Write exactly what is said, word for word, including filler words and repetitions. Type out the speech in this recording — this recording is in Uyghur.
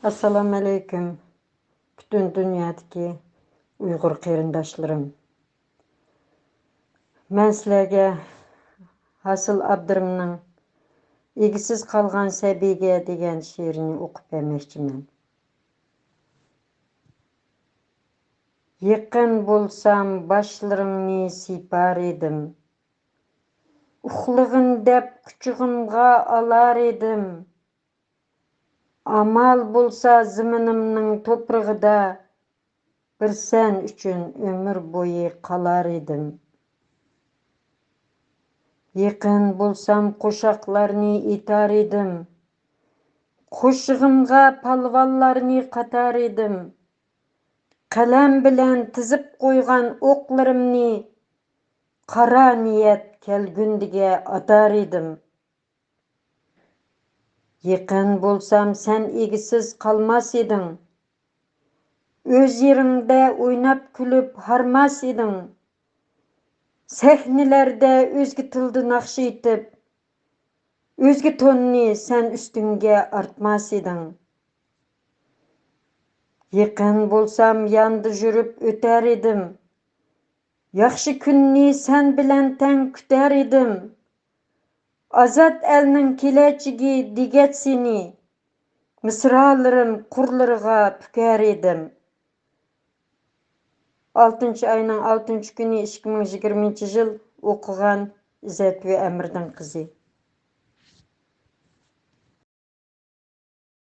ئەسسالامۇئەلەيكۇم، پۈتۈن دۇنيادىكى ئۇيغۇر قېرىنداشلىرىم. مەن سىلەرگە ھاسىل ئابدۇرىمنىڭ «ئىگىسىز قالغان سەبىيگە» دېگەن شېئىرىنى ئوقۇپ بەرمەكچىمەن. يېقىن بولسام باشلىرىڭنى سىيپار ئىدىم. ئۇخلىغىن دەپ قۇچىقىمغا ئالار ئىدىم. ئامال بولسا زېمىنىمنىڭ توپرىغىدا بىر سەن ئۈچۈن ئۆمۈر بويى قالار ئىدىم. يېقىن بولسام قوشاقلارنى ئېيتار ئىدىم. قوشىقىمغا پالۋانلارنى قاتار ئىدىم. قەلەم بىلەن تىزىپ قويغان ئوقلىرىمنى قارا نىيەت كەلگۈندىگە ئاتار ئىدىم. يېقىن بولسام سەن ئىگىسىز قالماس ئىدىڭ. ئۆز يېرىڭدە ئويناپ كۈلۈپ ھارماس ئىدىڭ. سەھنىلەردە ئۆزگە تىلدا ناخشا ئېيتىپ، ئۆزگە توننى سەن ئۈستۈڭگە ئارتماس ئىدىڭ. يېقىن بولسام ياندا يۈرۈپ ئۆتەر ئىدىم. ياخشى كۈننى سەن بىلەن تەڭ كۈتەر ئىدىم. ئازاد ئەلنىڭ كېلەچىكى دېگەچ سېنى، مىسرالىرىم قۇرلىرىغا پۈكەر ئىدىم. ئالتىنچى ئاينىڭ ئالتىنچى كۈنى، ئىككى مىڭ يىگىرمىنچى يىل. ئوقۇغان ئىززەت ۋە ئەمىردىن قىزى.